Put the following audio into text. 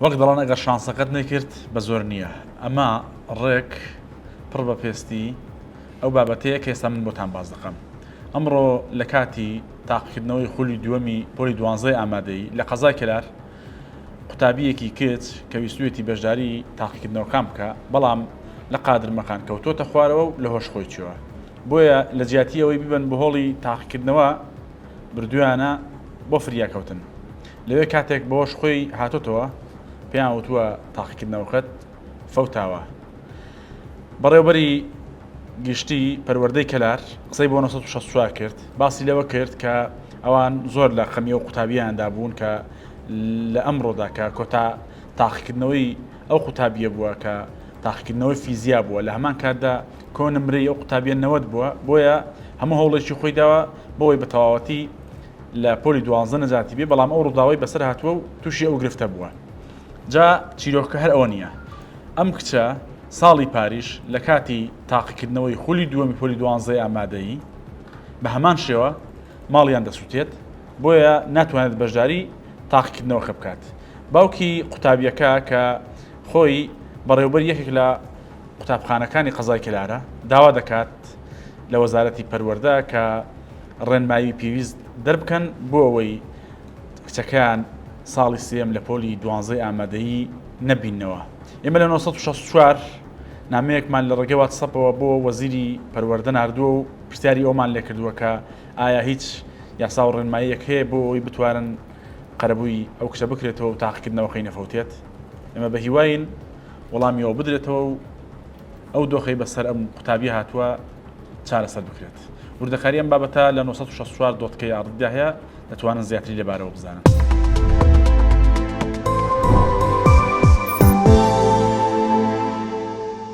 وەک دەڵێن ئەگەر شانسەکەت نەکرد بە زۆر نییە. ئەمە ڕێک پڕ بە پێستی ئەو بابەتەیە کە ئێستا من بۆتان باس دەکەم. ئەمڕۆ لە کاتی تاقیکردنەوەی خولی دووەمی پۆلی دوانزەی ئامادەیی لە قەزای کەلار قوتابییەکی کچ کە ویستویەتی بەشداری تاقیکردنەوەکان بکا بەڵام لە قادرمەکان کەوتۆتە خوارەوە و لە هۆش خۆی چووە بۆیە لە جیاتی ئەوەی بیبەن بۆ هۆڵی تاقیکردنەوە بردویانە بۆ فریاکەوتن. لەوێ کاتێک بەهۆش خۆی هاتۆتەوە پێیان وتووە تاقیکردنەوەکەت فەوتاوە. بەڕێوبەری گشتی پەروەردەی کەلار قسەی بۆ 964 کرد باسی لەوە کرد کە ئەوان زۆر لە خەمی ئەو قوتابیاندا بوون کە لە ئەمڕۆدا کە کۆتا تاقیکردنەوەی ئەو قوتابیە بووە کە تاقیکردنەوەی فیزیا بووە لە هەمان کاتدا کۆ نمرەی ئەو قوتابیە 90 بووە بۆیە هەموو هەوڵێکی خۆی داوە بۆی بە تەواوەتی لە پۆلی دوانزە نەجاتی بێ بەڵام ئەو ڕووداوەی بەسەر هاتووە و تووشی ئەو گرفتە بووە جا چیرۆکە هەر ئەوە نییە ئەم کچە ساڵی پاریش لە کاتی تاقیکردنەوەی خولی دووەمی پۆلی دوانزەی ئامادەیی بە هەمان شێوە ماڵیان دەسووتێت بۆیە ناتوانێت بەشداری تاقیکردنەوەکە بکات باوکی قوتابیەکە کە خۆی بەڕێوبەر یەکێک لە قوتابخانەکانی قەزای کەلارە داوا دەکات لە وەزارەتی پەروەردە کە ڕێنمایی پێویست دەربکەن بۆ ئەوەی کچەکەیان ساڵی سێیەم لە پۆلی دوانزەی ئامادەیی نەبیننەوە. ئێمە لە 964 نامەیەکمان لە ڕێگەی واتسەپەوە بۆ وەزیری پەروەردە ناردووە و پرسیاری ئەومان لێکردووە کە ئایا هیچ یاسا و ڕێنماییەک هەیە بۆ ئەوەی بتوانن قەرەبووی ئەو کچە بکرێتەوە و تاقیکردنەوەکەی نەفەوتێت؟ ئێمە بە هیواین وەڵامی ئەوە بدرێتەوە و ئەو دۆخەی بەسەر ئەم قوتابیە هاتووە چارەسەر بکرێت. وردەکاری ئەم بابەتە لە 964 dot kr دا هەیە، دەتوانن زیاتری لەبارەوە بزانن.